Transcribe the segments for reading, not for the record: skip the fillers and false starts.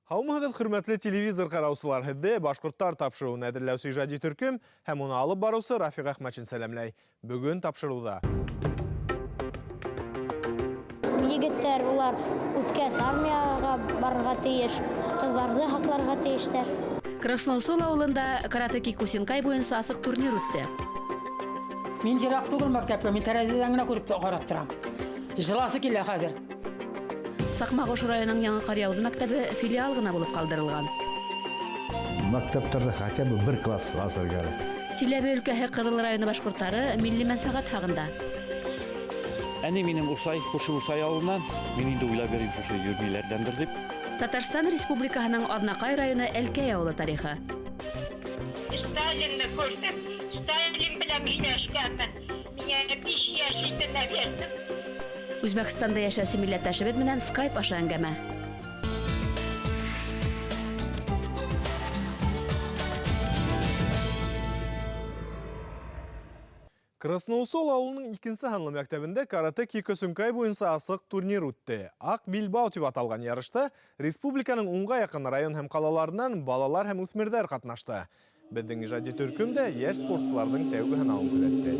Һаумыһығыҙ, хөрмәтле телевизор ҡараусылар! Һеҙҙе «Башҡорттар» тапшырыуын әҙерләүсе ижади төркөм һәм уны алып барыусы Рафиҡ Әхмәтшин сәләмләй. Бөгөн тапшырыуҙа. Егеттәр улар үҫкәс армияға барырға тейеш, ҡыҙҙарҙы һаҡларға тейештәр. Красноусол авылында каратэ кикусинкай буйынса асыҡ турнир үтте. Мин ерак түгел мәктәпкә, мин тәрәзәдән генә күреп карап торам. Җыласы килә хәзер. Саҡмағош районының Яңы Ҡаръяуҙы мәктәбе филиал ғына булып ҡалдырылған. Мәктәптәрҙә хотя бы бер класс асыр кәрәк. Силәбе өлкәһе Ҡыҙыл районы башҡорттары милли мәнфәғәт һағында. Әни минем Урсай, күрше Урсай авылынан. Мин инде уйлап йөрим, шушы йөрмиләрҙәндер тип. Татарстан Республикаһының Аҙнаҡай районы Әлкәй ауылы тарихы. Сталинны күрҙем. Сталин менән һөйләшкәнмен. Миңә 5 йәш ине, наверное. Үзбәкстанда йәшәүсе милләттәшебеҙ менән Skype аша әңгәмә. Красноусол ауылының икенсе һанлы мәктәбендә каратэ киокусинкай буйынса асыҡ турнир үтте. Аҡ билбау тип аталған ярышта республиканың 10-ға яҡын район һәм ҡалаларынан балалар һәм үҫмерҙәр ҡатнашты. Беҙҙең ижади төркөм дә йәш спортсыларҙың тәүге һынауын күҙәтте.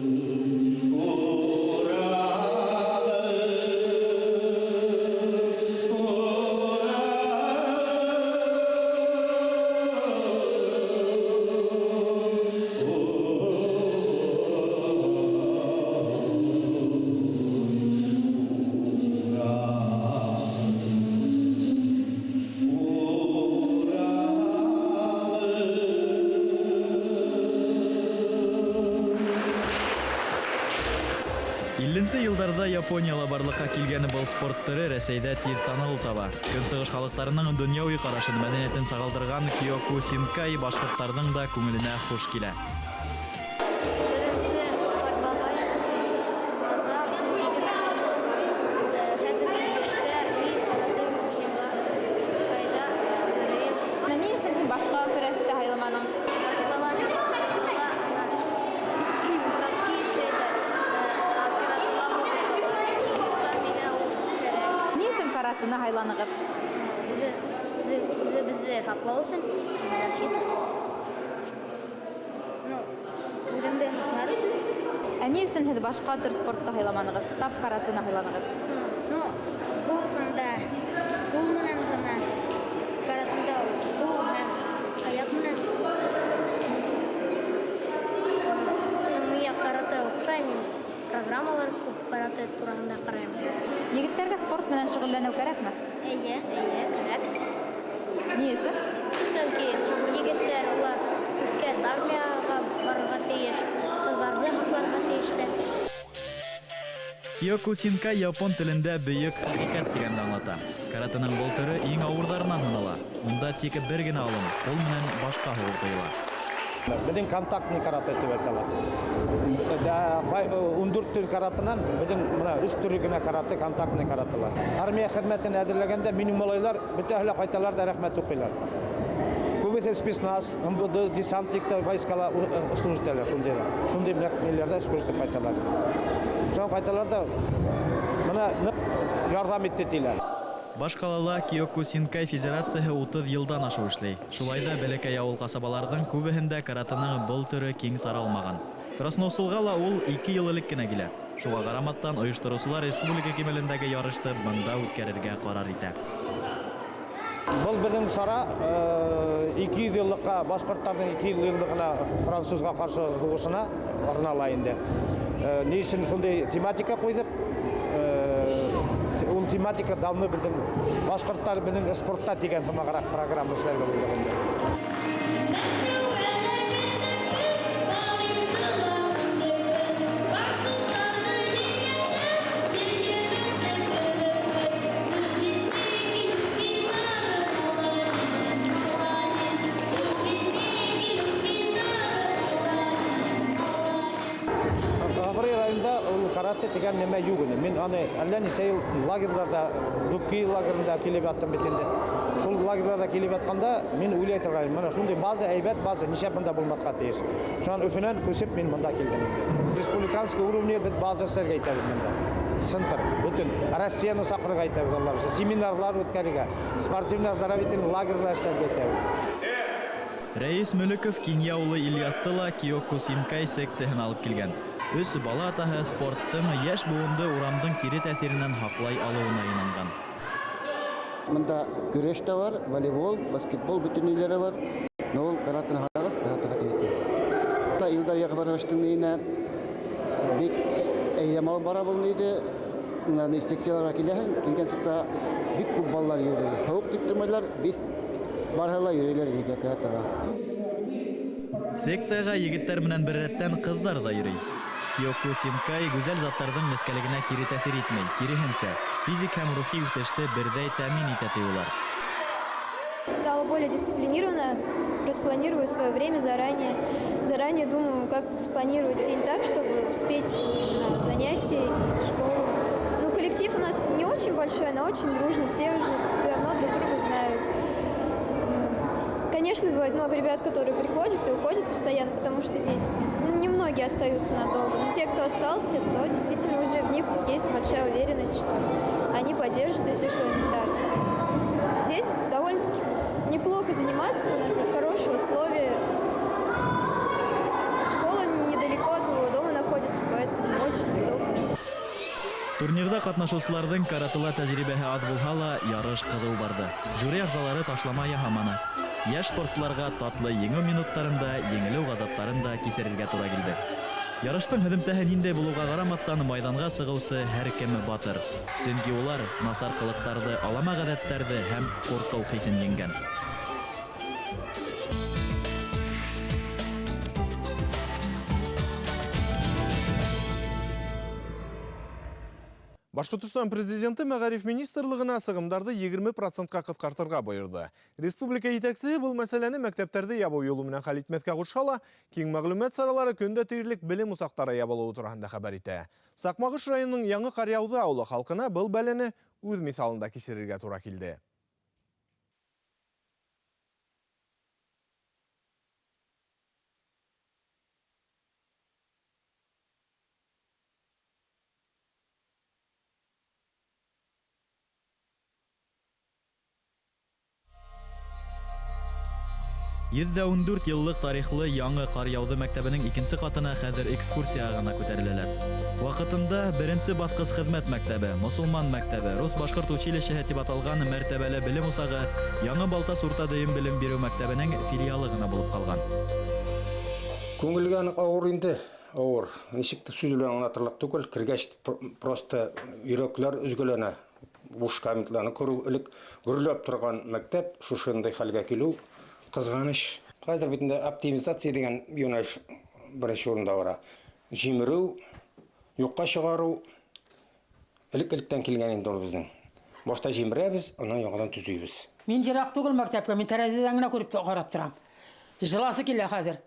50-нсе йылдарҙа Японияла барлыҡҡа килгән был спорт төрө Рәсәйҙә тиҙ танылыу таба. Көнсығыш халыҡтарының донъяуи ҡарашын, мәҙәниәтен сағылдырған киокусинкай башҡорттарҙың да күңеленә хуш килә. Беренсе борьбаға анда икенсе класста. Хәҙер 5-тә мин каратэ киокусинкайҙа йөрөйөм. Ни өсөн һин башҡа көрәште һайламаның? Борьбала ана броски эшләйҙәр, ә каратэла һуғышалар. Тормошта миңә ул кәрәк. Ни өсөн каратэны һайланығыҙ? Үҙебеҙҙе һаҡлау өсөн, самозащита. Ну, үҙеңде һаҡлар өсөн. Ә ни өсөн һеҙ башҡа төр спортты һайламанығыҙ? Тап каратэны һайланығыҙ? Ну, бокс анда ҡул менән генә, каратэда ҡул һәм аяҡ менән. Ну, миңә каратэ оҡшай, мин программалар күп каратэ тураһында ҡарайым. Егеттәргә спорт менән шөғөлләнеү кәрәкме? Эйе, кәрәк. Ни өсөн? Сөнки егеттәр улар үҫкәс армияға барырға тейеш, ҡыҙҙарҙы һаҡларға тейештәр. Киокусинкай япон телендә бөйөк хәрәкәт тигәнде аңлата. Каратэның был төрө иң ауырҙарынан һанала. Унда тик бер генә алым, ҡул менән башҡа һуғыу тыйыла. Беҙҙең контактный каратэ тип әйтәләр. 14 төр каратэнан беҙҙең мына 3 төрө генә каратэ, контактный каратэлар. Армия хеҙмәтен әҙерләгәндә минең малайлар бөтәһе лә ҡайталар ҙа рәхмәт уҡыйлар. Күбеһе спецназ, МВД, десантниктар, войскала служить итәләр шундыйҙа. Шундай неләрҙә служить итеп ҡайталар. Шунан ҡайталар ҙа мына ныҡ ярҙам итте тиләр. Баш ҡалала Киокусинкай федерацияһы 30 йылдан ашыу эшләй. Шулай ҙа бәләкәй ауыл ҡасабаларҙың күбеһендә каратэның был төрө киң таралмаған. Красноусолға ла ул 2 йыл элек кенә килә. Шуға ҡарамаҫтан ойоштороусылар республика кимәлендәге ярышты бында үткәрергә ҡарар итә. Был беҙҙең сара 200 йыллыҡҡа, башҡорттарҙың 200 йыллығына французға ҡаршы һуғышына арнала инде. Ни өсөн шундай тематика ҡуйҙыҡ? Ул тематика давно беҙҙең башҡорттар беҙҙең спортта тигән һымағыраҡ программа эшләргә булдыҡ инде. Ағрай районында ул каратэ тигән нәмә юҡ ине. Мин аны әллә нисә йыл лагерҙарҙа, Дубки лагерында килеп яттым бит инде. Шул лагерҙарҙа килеп ятҡанда мин уйлай торғайным, мына шундай база, әйбәт база, нишләп бында булмаҫҡа тейеш. Шунан Өфөнән күсеп мин бында килдем инде. Республиканский уровне беҙ база эшләргә итәбеҙ бында. центр. Бөтөн Россияны саҡырырға итәбеҙ, Алла бирһә. Семинарлар үткәрергә, спортивно-оздоровительный лагерьлар эшләргә итәбеҙ. Рәис Мөлөков Кинйә улы Ильясты ла Киокусинкай секцияһына алып килгән. Өс бала атаһы спорттың йәш быуынды урамдың кире тәьҫиренән һаҡлай алыуына инанған. Бында көрәш тә бар, волейбол, баскетбол бөтөн өйләре бар. Но ул каратыны һанағас, каратыға тейә. Та Илдар Яғфаровичтың өйөнә бик әйҙәм алып бара был ине. Бына секцияларға киләһең, килгән саҡта бик күп балалар йөрөй. Һыуыҡ тип тормайлар, беҙ барыһы ла йөрөйләр өйгә каратыға. Секцияға егеттәр менән бер рәттән ҡыҙҙар ҙа йөрөй. Киокусинкай гүзәл заттарҙың нескәлегенә кире тәьҫир итмәй, киреһенсә, физик һәм рухи үҫеште берҙәй тәьмин итә ти улар. Стала более дисциплинирована, распланирую свое время заранее. Заранее думаю, как спланировать день так, чтобы успеть на занятия и школу. Коллектив у нас не очень большой, но очень дружный, все уже давно друг друга знают. Конечно, бывает много ребят, которые приходят и уходят постоянно, потому что здесь немногие остаются надолго. Но те, кто остался, то действительно уже в них есть большая уверенность, что они поддержат, если что не так. Здесь довольно-таки неплохо заниматься, у нас здесь хорошие условия. Школа недалеко от моего дома находится, поэтому очень удобно. Турнирҙа ҡатнашыусыларҙың каратыла тәжрибәһе аҙ булһа ла, ярыш ҡыҙыу барҙы. Жюри ағзалары ташлама яһаманы. Йәш спортсыларға татлы еңеү минуттарында, еңелеү ғазаптарын да кисерергә тура килде. Ярыштың һөҙөмтәһе ниндәй булыуға ҡарамаҫтан, майҙанға сығыусы һәр кем батыр. Сөнки улар насар ҡылыҡтарҙы, алама ғәҙәттәрҙе һәм ҡурҡыу хисен еңгән. Башҡортостан президенты мәғариф министрлығына сығымдарҙы 20%-ҡа ҡыҫҡартырға бойорҙо. Республика етәксеһе был мәсьәләне мәктәптәрҙе ябыу юлы менән хәл итмәҫкә ҡушһа ла, киң мәғлүмәт саралары көндә тиерлек белем усаҡтары ябылыуы тураһында хәбәр итә. Саҡмағош районының Яңы Ҡаръяуҙы ауылы халҡына был бәләне үҙ миҫалында кисерергә тура килде. Йөҙ ҙә 14 йыллыҡ тарихлы Яңы Ҡаръяуҙы мәктәбенең икенсе ҡатына хәҙер экскурсияға ғына күтәреләләр. Ваҡытында беренсе баҫҡыс хеҙмәт мәктәбе, мосолман мәктәбе, рус-башҡорт училищеһы тип аталған мәртәбәле белем усағы Яңы Балтас урта дөйөм белем биреү мәктәбенең филиалы ғына булып ҡалған. Күңелгә ныҡ ауыр инде, ауыр. Нисек тә сүз белән аңлатырлыҡ түгел, кергәс просто йөрәкләр өзгөләнә. Буш кабинетларны күреү, элек гөрләп торған мәктәп шушындай хәлгә килү ҡыҙғаныс. Хәҙер бит инде оптимизация тигән йүнәлеш беренсе урында бара. Жимереү, юҡҡа сығарыу элек-электән килгән инде ул беҙҙең. Башта жимерәбеҙ, анан яңынан төҙөйбөҙ. Мин йыраҡ түгел мәктәпкә, мин тәрәзәдән генә күреп ҡарап торам. Жыласы килә хәҙер.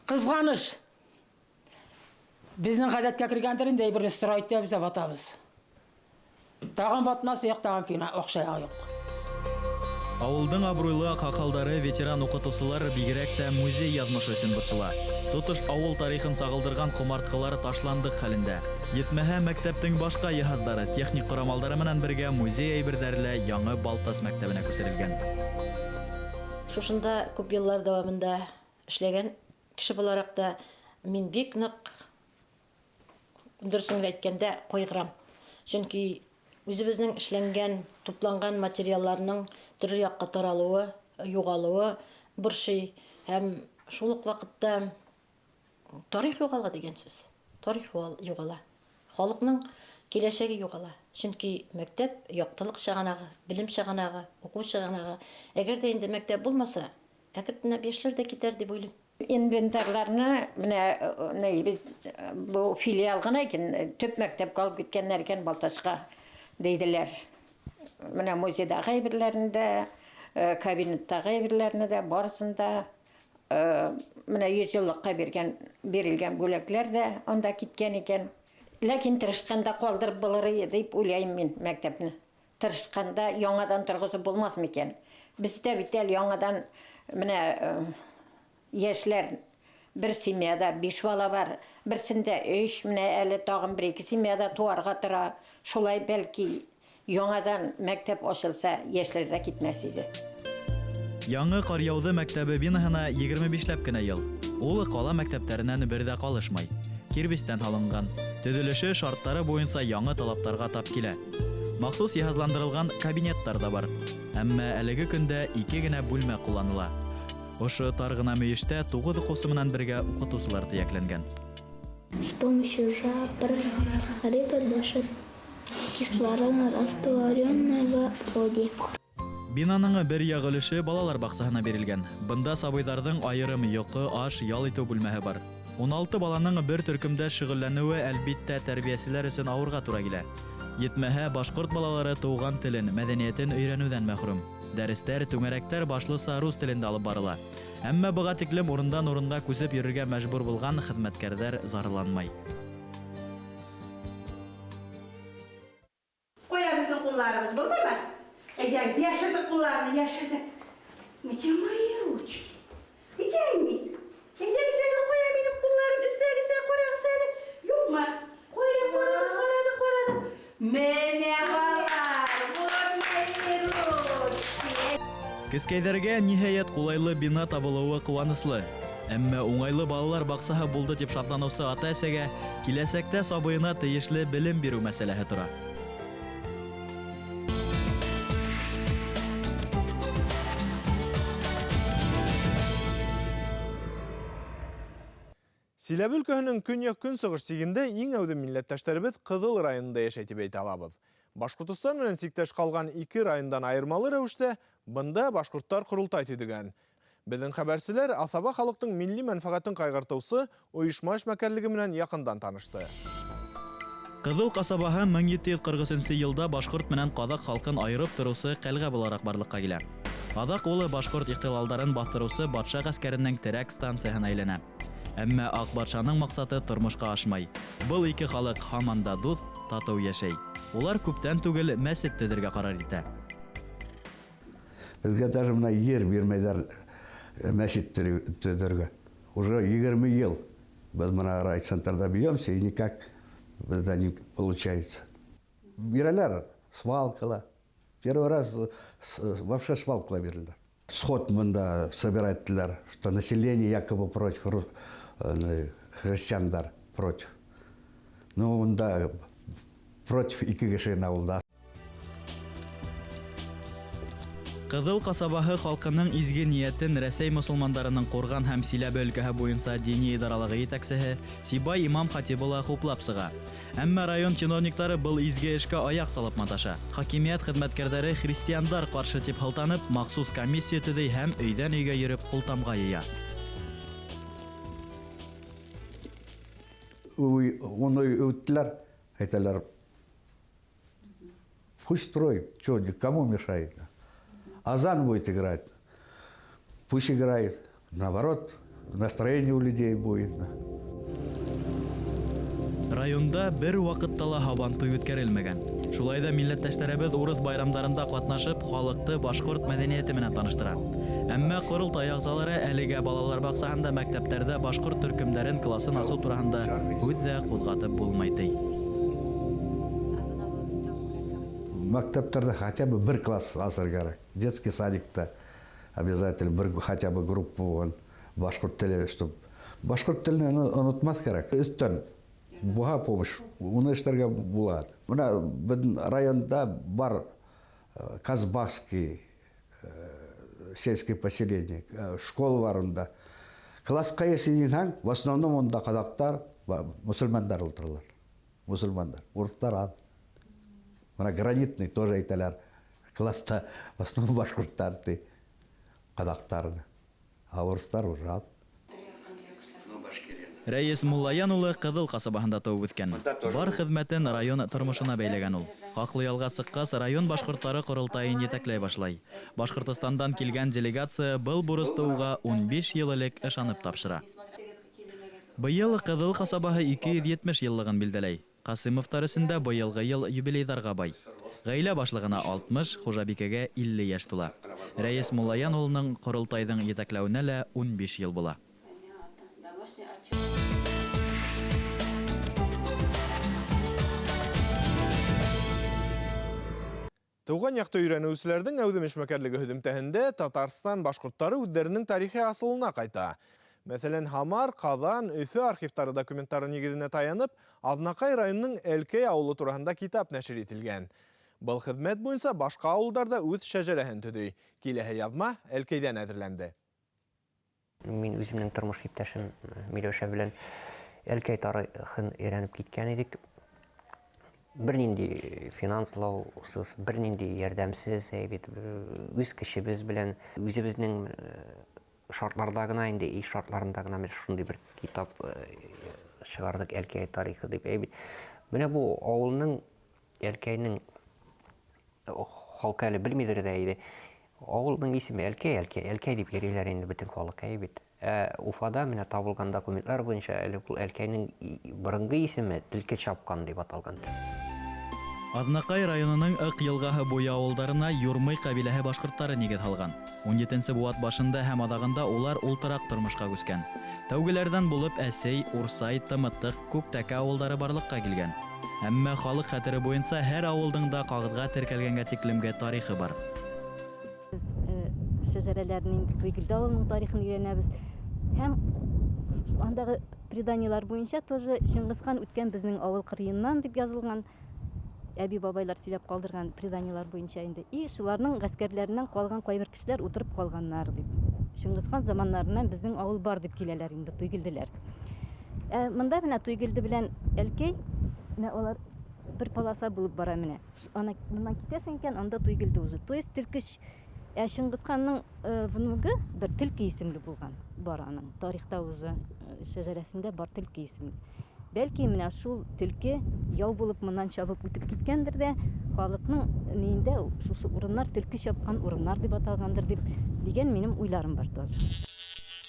Ҡыҙғаныс. Беҙҙең ғәҙәткә кергәндер инде, бер стройт тип беҙ батабыҙ. Тағын батмас, юҡ, тағын фина, оҡшай юҡ. Ауылдың абруйлы аҡһаҡалдары, ветеран уҡытыусылар бигерәк тә музей яҙмышы өсөн борсола. Тотош ауыл тарихын сағылдырған ҡомартҡылар ташландыҡ хәлендә. Етмәһә, мәктәптең башҡа йыһаздары, техник ҡорамалдары менән бергә музей әйберҙәре лә Яңы Балтас мәктәбенә күсерелгән. Шушында күп йыллар дауамында эшләгән кеше булараҡ та мин бик ныҡ, дөрөҫөн генә әйткәндә, ҡайғырам. Сөнки үҙебеҙҙең эшләнгән, тупланған материалларның төрлө яҡҡа таралыуы, юғалыуы борсой һәм шул уҡ ваҡытта тарих юғала тигән сүз. Тарих юғала. Халыҡның киләсәге юғала. Сөнки мәктәп яҡтылыҡ сығанағы, белем сығанағы, уҡыу сығанағы. Әгәр ҙә инде мәктәп булмаса, әкренләп йәшләр ҙә китәр тип уйлайым. Инвентарларны менә ни бит бу филиал ғына икән, төп мәктәпкә алып киткәннәр икән Балтасҡа диделәр. Менә музейҙағы әйберләрен дә, кабинеттағы әйберләрне дә, барысын да, менә йөҙ йыллыҡҡа бирелгән бүләкләр дә анда киткән икән. Ләкин тырышҡанда ҡалдырып булыр ине тип уйлайым мин мәктәпне. Тырышҡанда яңадан торғоҙоп булмаҫ микән? Беҙҙә бит әле яңадан менә йәшләр Бер семьяда 5 бала бар, берсендә 3, менә әле тагын 1-2 семьяда туарга тора. Шулай бәлки яңадан мәктәп ачылса, яшьләр дә китмәс иде. Яңы Ҡаръяуҙы мәктәбе бинаһына 25ләп кенә йыл. Ул ҡала мәктәптәренән бер ҙә ҡалышмай. Кирбестән һалынған. Төҙөлөшө шарттары буйынса яңы талаптарға тап килә. Махсус йыһазландырылған кабинеттар ҙа бар. Әммә әлеге көндә 2 генә бүлмә ҡулланыла. Ошо тар ғына мөйөштә 9 уҡыусы менән бергә уҡытыусылар төйәкләнгән. С помощью жабр рыба дышит кислородом, растворенной в воде. Бинаның бер яғы өлөшө балалар баҡсаһына бирелгән. Бында сабыйҙарҙың айырым йоҡо, аш, ял итеү бүлмәһе бар. 16 баланың бер төркөмдә шөғөлләнеүе әлбиттә тәрбиәселәр өсөн ауырға тура килә. Етмәһә, башҡорт балалары тыуған телен, мәҙәниәтен өйрәнеүҙән мәхрүм. Дәрестәр, түңәрәктәр башлыса рус телендә алып барыла. Әммә быға тиклем урындан урынға күсеп йөрөргә мәжбүр булған хеҙмәткәрҙәр зарланмай. Ҡуя беҙҙең ҡулларыбыҙ, булдымы? Әйҙәгеҙ, йәшерҙек ҡулларны, йәшерҙек. Где мои ручки? Где они? Әйҙәгеҙ әле, ҡуя минең ҡулларым, эҙләгеҙ әле, ҡарағыҙ әле. Юҡмы? Ҡуя, ҡарағыҙ, ҡараҙыҡ, ҡараҙыҡ. Менә балалар, вот мои ручки. Кескәйҙәргә ниһайәт ҡулайлы бина табылыуы ҡыуаныслы. Әммә уңайлы балалар баҡсаһы булды тип шатланыусы ата-әсәгә киләсәктә сабыйына тейешле белем биреү мәсьәләһе тора. Силәбе өлкәһенең көньяҡ-көнсығыш сигендә иң әүҙем милләттәштәребеҙ Ҡыҙыл районында йәшәй тип әйтә алабыҙ. Башҡортостан менән сиктәш ҡалған 2 райондан айырмалы рәүештә бында башҡорттар ҡоролтай төҙөгән. Беҙҙең хәбәрселәр аҫаба халыҡтың милли мәнфәғәтен ҡайғыртыусы ойошма эшмәкәрлеге менән яҡындан танышты. Ҡыҙыл ҡасабаһы 1743 йылда башҡорт менән ҡаҙаҡ халҡын айырып тороусы ҡәлғә булараҡ барлыҡҡа килә. Аҙаҡ улы башҡорт ихтилалдарын баҫтырыусы батша ғәскәренең терәк станцияһына әйләнә. Әммә аҡ батшаның маҡсаты тормошҡа ашмай. Был ике халыҡ һаман да дуҫ, татыу йәшәй. Улар күптән түгел мәсет төҙөргә ҡарар итә. Беҙгә даже бына ер бирмәйҙәр мәсет төҙөргә. Уже 20 йыл беҙ бына райцентрҙа бьемся и никак беҙҙә не получается. Бирәләр свалкала. Первый раз вообще свалкала биреләр. Сход бында собирать иттеләр, что население якобы против христиандар против. Ну, унда против ике кеше генә булды. Ҡыҙыл ҡасабаһы халҡының изге ниәтен Рәсәй мосолмандарының Ҡурған һәм Силәбе өлкәһе буйынса дини идаралығы етәксеһе Сибай имам хатибы ла хуплап сыға. Әммә район чиновниктары был изге эшкә аяҡ салып маташа. Хакимиәт хеҙмәткәрҙәре христиандар ҡаршы тип һылтанып, махсус комиссия төҙөй һәм өйҙән өйгә йөрөп ҡултамға йыя. Уны үттеләр, әйтәләр, пусть строит, чё, кому мешает? Азан будет играть, пусть играет. Наоборот, настроение у людей будет. Районда бер ваҡытта ла һабантуй үткәрелмәгән. Шулай ҙа милләттәштәребеҙ урыҫ байрамдарында ҡатнашып, халыҡты башҡорт мәҙәниәте менән таныштыра. Әммә ҡоролтай ағзалары әлегә балалар баҡсаһында, мәктәптәрҙә башҡорт төркөмдәрен класын асыу тураһында һүҙ ҙә ҡуҙғатып булмай ти. Мәктәптәрҙә хотя бы бер класс асыр кәрәк. Детский садикта обязательно бер хотя бы группа булған башҡорт теле, чтоб башҡорт телен онотмаҫ кәрәк. Өҫтән буға помощь, уны эшләргә була. Бына беҙҙең районда бар Казбакский сельское поселение, школа бар унда. Классҡа если инһәң, в основном унда ҡаҙаҡтар, мосолмандар ултыралар. Мосолмандар, урыҫтар аҙ. Бына гранитный тоже әйтәләр. Класста в основном башҡорттар ти, ҡаҙаҡтар. А урыҫтар уже аҙ. Рәйес Муллаян улы Ҡыҙыл ҡасабаһында тыуып үҫкән. Бар хеҙмәтен район тормошона бәйләгән ул. Хаҡлы ялға сыҡҡас, район башҡорттары ҡоролтайын етәкләй башлай. Башҡортостандан килгән делегация был бурысты уға 15 йыл элек ышанып тапшыра. Быйыл Ҡыҙыл ҡасабаһы 270 йыллығын билдәләй. Ҡасимовтар өсөн дә быйылғы йыл юбилейҙарға бай. Ғаилә башлығына 60, хужабикәгә 50 йәш тула. Рәйес Муллаян улының ҡоролтайҙың етәкләүенә лә 15 йыл була. Тыуған яҡты өйрәнеүселәрҙең әүҙем эшмәкәрлеге һөҙөмтәһендә Татарстан башҡорттары үҙҙәренең тарихи асылына ҡайта. Мәҫәлән, Һамар, Ҡаҙан, Өфө архивтары документтары нигеҙенә таянып, Аҙнаҡай районының Әлкәй ауылы тураһында китап нәшер ителгән. Был хеҙмәт буйынса башҡа ауылдар ҙа үҙ шәжәрәһен төҙөй. Киләһе яҙма Әлкәйҙән әҙерләнде. Мин үҙемдең тормош иптәшем Миләүшә белән Әлкәй тарихын өйрәнеп киткән идек. Бер нинди финанслаусыз, бер нинди ярҙәмсеҙ, бит үҙ кешебеҙ белән үҙебеҙҙең шартларҙа ғына инде, иш шартларында ғына беҙ шундай бер китап сығарҙыҡ Әлкәй тарихы тип. Бит менә бу ауылның Әлкәйнең халҡы әле белмәйҙер ҙә инде. Ауылдың исеме Әлкәй, Әлкәй, Әлкәй тип йөрөйләр инде бөтөн халыҡ, бит. Уфада менә табылған документлар буйынса әле ул Әлкәйнең боронғо исеме Төлкө Чапҡан тип аталған. Аҙнаҡай районының Ыҡ йылғаһы буйы ауылдарына Юрмый ҡәбиләһе башҡорттары нигеҙ һалған. 17-нсе быуат башында һәм аҙағында улар ултыраҡ тормошҡа күскән. Тәүгеләрҙән булып Әсей, Урсай, Тымытыҡ, Күктәкә ауылдары барлыҡҡа килгән. Әммә халыҡ хәтере буйынса һәр ауылдың да ҡағыҙға теркәлгәнгә тиклемге тарихы бар. Беҙ шәжәрәләренең Туйгелде ауылының тарихын өйрәнәбеҙ. Һәм андағы преданиелар буйынса тоже Шыңғысхан үткән беҙҙең ауыл ҡырыйынан тип язылған, әби бабайлар сөйләп ҡалдырған преданиелар буйынса инде. И шуларның ғәскәрләренән ҡалған ҡайбер кешеләр ултырып ҡалғаннар дип. Шыңғысхан заманнарынан беҙҙең ауыл бар дип киләләр инде Туйгелделәр. Мында менә Туйгелде белән Әлкәй, менә алар бер полоса булып бара менә. Ана моннан китәсең икән, анда Туйгелде уже. То есть Төлкөш, Шыңғысханның внугы бер Төлкө исемле булған бар аның. Тарихта уже шәжәрәсендә бар Төлкө исемле. Бәлки менә шул төлкө яу булып моннан чабып үтеп киткәндер дә, халыҡның ниндә шушы урыннар төлкө чапҡан урыннар дип аталғандыр дип дигән минем уйларым бар тоже.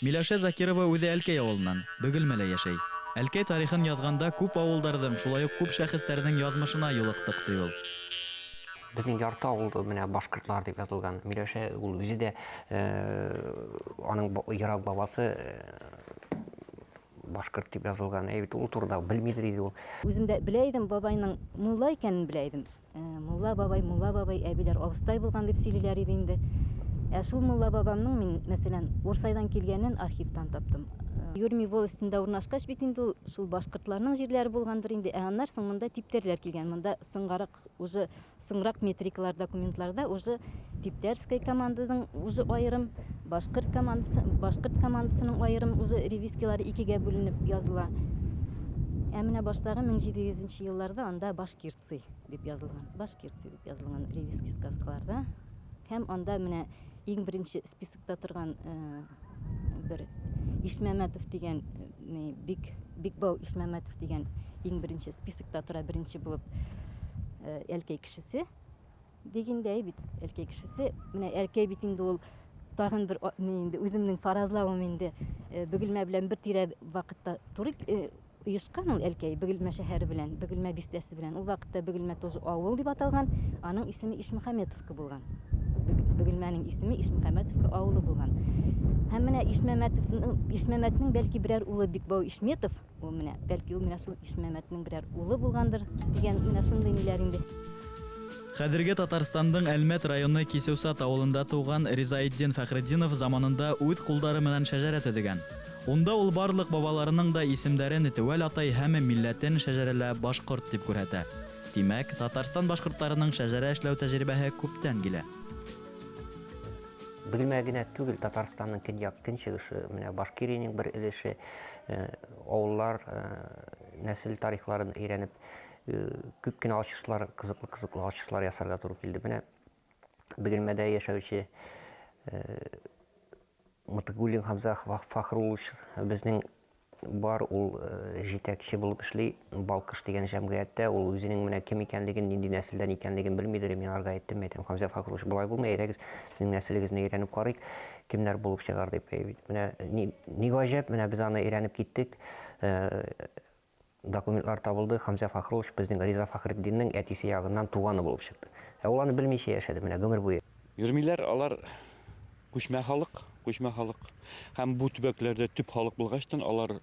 Миләүшә Закирова үҙе Әлкәй ауылынан, Бөгөлмәлә йәшәй. Әлкәй тарихын яҙғанда күп ауылдарҙың, шулай уҡ күп шәхестәрҙең яҙмышына юлыҡтыҡ, ти ул. Беҙҙең ярты ауылды менә башҡортлар тип яҙылған. Миләүшә ул үҙе дә аның йыраҡ бабасы башҡорт тип яҙылған. Бит ул турында белмәйҙер ине ул. Үҙем дә белә идем, бабайның мулла икәнен белә идем. Мулла бабай, мулла бабай, әбиләр абыстай булған дип сөйлиләр ине инде. Шул мулла бабамның мин, мәсәлән, Урсайҙан килгәнен архивтан таптым. Юрми волостында урнашҡас бит инде ул шул башҡортларның җирләре булғандыр инде. Ә аннан соң монда типтәрләр килгән. Монда соңгараҡ уже соңраҡ метрикалар, документларда уже типтәрская команданың уже айырым, башҡорт командасы, башҡорт командасының айырым уже ревизкалары икегә бүленеп языла. Ә менә баштагы 1700 елларда анда башкирцы дип язылган. Башкирцы дип язылган ревизский сказкаларда. Һәм анда менә иң беренче списокта торган бер Ишмәмәтов дигән, бик Бикбау Ишмәмәтов дигән иң беренче списокта тора, беренче булып Әлкәй кешесе дигәндәй бит, Әлкәй кешесе. Менә Әлкәй бит инде ул тагын бер инде үземнең фаразлавым инде, Бөгелмә белән бер тирә вакытта туры оешкан ул Әлкәй, Бөгелмә шәһәре белән, Бөгелмә бистәсе белән. Ул вакытта Бөгелмә тоже авыл дип аталган, аның исеме Ишмөхәмәтовка булган. Бөгелмәнең исеме Ишмөхәмәтовка авылы булган. Һәм менә Ишмәмәтнең бәлки берәр улы Бикбау Ишметов, ул менә бәлки ул менә шул Ишмәмәтнең берәр улы булгандыр дигән менә шундый ниләр инде. Хәҙерге Татарстандың Әлмәт районы Кисеусат ауылында тыуған Ризаетдин Фәхретдинов заманында үҙ ҡулдары менән шәжәрә төҙөгән. Унда ул барлыҡ бабаларының да исемдәрен теүәл атай һәм милләтен шәжәрәлә башҡорт тип күрһәтә. Тимәк, Татарстан башҡорттарының шәжәрә эшләү тәжрибәһе күптән килә. Бөгелмә генә түгел, Татарстандың көньяҡ көнсығышы, менә Башкирияның бер өлөшө, ауыллар нәҫел тарихларын өйрәнеп, күп кенә ачышлар, ҡыҙыҡлы-ҡыҙыҡлы ачышлар ясарға тура килде. Менә Бөгелмәдә йәшәүсе Мытыгуллин Хамза Фахрулович беҙҙең бар, ул җитәкче булып эшли Балкыш дигән җәмгыятьтә. Ул үзенең менә кем икәнлеген, нинди нәселдән икәнлеген белмидер. Мин аларга әйттем, әйтәм, Хамза Фахрулович, болай булмый, әйдәгез, сезнең нәселегезне өйрәнеп карыйк, кемнәр булып чыгар дип. Менә ни гаҗәп, менә без аны өйрәнеп киттек. Документлар табылды. Хамза Фахрулович безнең Риза Фахретдиннең әтисе ягыннан туганы булып чыкты. Ә ул аны белмичә яшәде менә гомер буе. Йөрмиләр алар күчмә халык, күчмә халык. Һәм бу төбәкләрдә төп халык булгачтан алар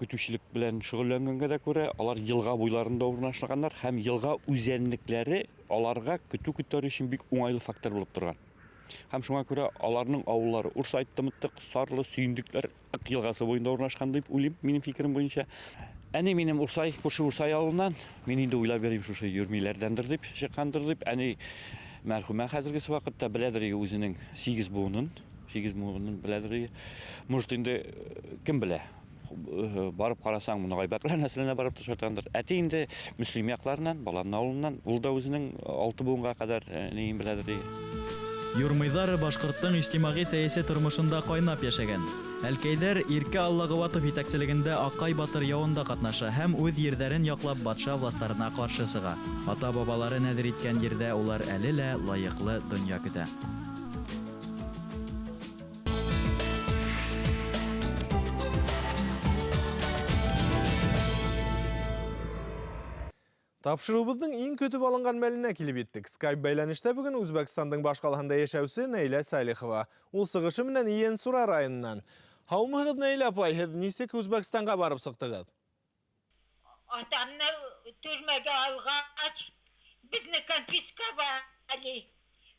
Көтөүселек белән шөгыльләнгәнгә дә күрә, алар елга буйларында урнашылганнар һәм елга үзәнлекләре аларга көтү көтәр өчен бик уңайлы фактор булып торган. Һәм шуңа күрә аларның авыллары Урсай, Тымытык, Сарлы, Сөендекләр Ык елгасы буенда урнашкан дип уйлыйм, минем фикерем буенча. Әни минем Урсай, күрше Урсай авылыннан. Мин инде уйлап йөрим, шушы Юрмиләрдәндер дип, чыккандыр дип. Әни мәрхүмә хәзергесе вакытта беләдер үзенең 8 буынын, 8 буынын беләдер. Может инде кем белә, барып карасаң, Ногайбәкләр нәселенә барып төшә торгандыр. Әти инде Мөслим якларыннан, Балан авылыннан, ул да үзенең 6 буынга кадәр неен беләдер. Юрмыйҙар башҡорттоң ижтимағи-сәйәси тормошонда ҡайнап йәшәгән. Әлкәйҙәр Иркә Аллағыуатов етәкселегендә Аҡай батыр яуында ҡатнаша һәм үҙ ерҙәрен яҡлап батша властарына ҡаршы сыға. Ата-бабалары нәҙер иткән ерҙә улар әле лә лайыҡлы донъя көтә. Тапшырыуыбыҙҙың иң көтөп алынған мәленә килеп еттек. Skype бәйләнештә бөгөн Үзбәкстандың баш ҡалаһында йәшәүсе Нәйлә Салихова. Ул сығышы менән Ейәнсура районынан. Һаумыһығыҙ, Нәйлә апай, һеҙ нисек Үзбәкстанға барып сыҡтығыҙ? Атамны төрмәгә алғас, беҙҙе конфисковали.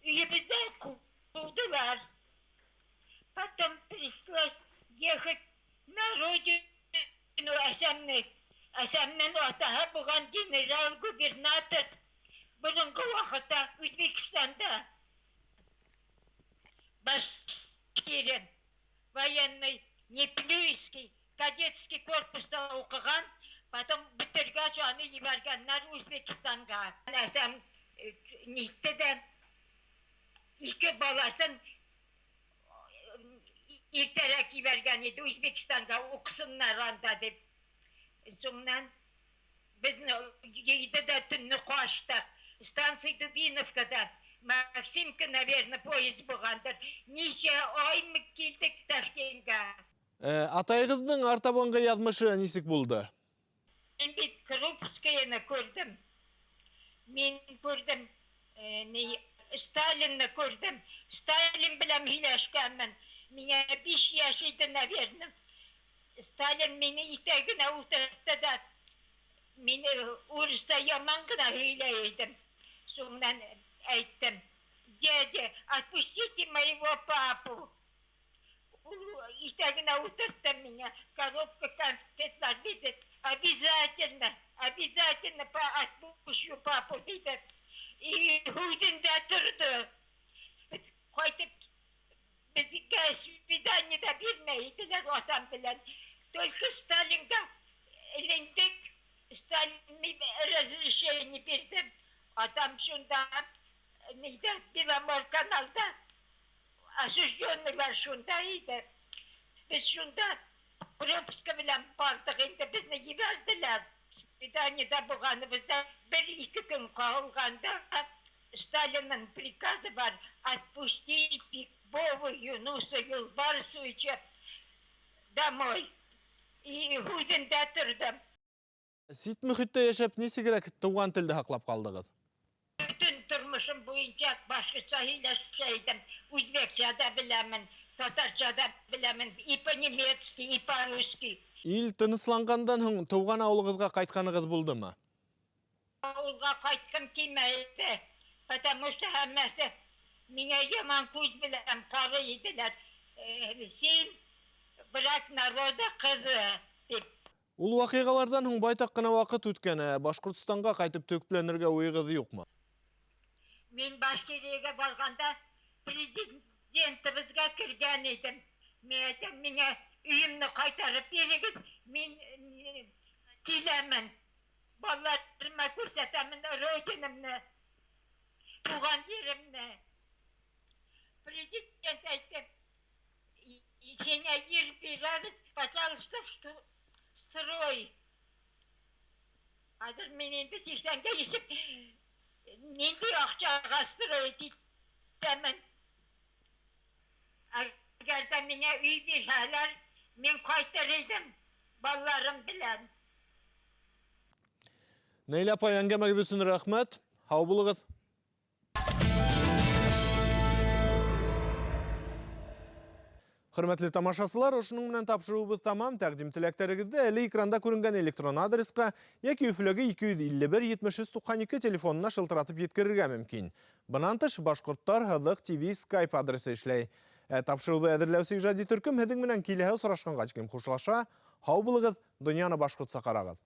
Өйөбөҙҙән ҡыуҙылар. Потом пришлось ехать на родину әсәмде. Әсәмдең атаһы булған генерал-губернатор боронғо ваҡытта Үзбәкстанда. Башкирин, военный, Неплюевский, кадетский корпуста уҡыған, потом бөтөргәс аны ебәргәндәр Үзбәкстанға. Әсәм нитте дә ике баласын иртәрәк ебәргән иде Үзбәкстанға уҡыһындар анда тип. Һуңынан беҙҙе йыйҙы да төнлө ҡастыҡ. Станция Дубиновкада Максимка, наверное, поезд булғандыр. Нисә аймы килдек Ташкентҡа. Атайығыҙҙың артабанғы яҙмышы нисек булды? Мин бит Крупскаяны күрҙем. Мин күрҙем, Сталинны күрҙем. Сталин белән һөйләшкәнмен. Миңә 5 йәш иде, наверное. Сталин мине итәгенә ултыртты да, мине урыҫса яман ғына һөйләй инем. Һуңынан әйттем: "Дядя, отпустите моего папу". Ул итәгенә ултыртты миңә, коробка конфетлар бирҙе. Обязательно, обязательно отпущу папу, тине. И һүҙендә торҙо. Ҡайтып беҙгә свидание ҙә бирмәй инеләр атам белән. Только Сталинға элендек, Сталин разрешение бирҙе. Атам шунда, ниҙә, Беломор каналда осужденныйлар шунда ине. Беҙ шунда пропуска белән барҙыҡ инде, беҙҙе ебәрҙеләр. Свиданиеда булғаныбыҙҙа бер-ике көн ҡалғанда Сталиндың приказы бар: отпустить Бикбова Юнуса Юлбарсовича домой. И һүҙендә торҙо. Сит мөхиттә йәшәп, нисегерәк тыуған телде һаҡлап ҡалдығыҙ? Бөтөн тормошом буйынса башҡортса һөйләшә инем. Үзбәксә ҙә беләмен, татарса ҙа беләмен, и по-немецки, и по-русски. Ил тынысланғандан һуң тыуған ауылығыҙға ҡайтҡанығыҙ булдымы? Ауылға ҡайтҡым килмәй, потому что һәммәһе миңә яман күҙ белән ҡарай инеләр. Һин враг народа ҡыҙы тип. Ул ваҡиғаларҙан һуң байтаҡ ҡына ваҡыт үткән, ә Башҡортостанға ҡайтып төпләнергә уйығыҙ юҡмы? Мин Башкирияға барғанда президентыбыҙға кергән инем. Мин әйтәм, миңә өйөмдө ҡайтарып бирегеҙ, мин киләмен. Балаларыма күрһәтәмен родинамны, тыуған еремде. Президент әйтте, һиңә ер бирәбеҙ, пожалуйста, строй. Хәҙер мин инде 80-гә етеп, ниндәй аҡсаға строить итәмен? Әгәр ҙә миңә өй бирһәләр, мин ҡайтыр инем балаларым белән. Нәйлә апай, әңгәмәгеҙ өсөн рәхмәт. Һау булығыҙ. Хөрмәтле тамашасылар, ошоноң менән тапшырыуыбыҙ тамам. Тәҡдим теләктәрегеҙҙе әле экранда күренгән электрон адресҡа йәки Өфөләге 251 73 92 телефонына шылтыратып еткерергә мөмкин. Бынан тыш Башҡорттар һыҙыҡ ТВ Skype адресы эшләй. Ә тапшырыуҙы әҙерләүсе ижади төркөм һеҙҙең менән киләһе осрашҡанға тиклем хушлаша. Һау булығыҙ, донъяны башҡортса ҡарағыҙ.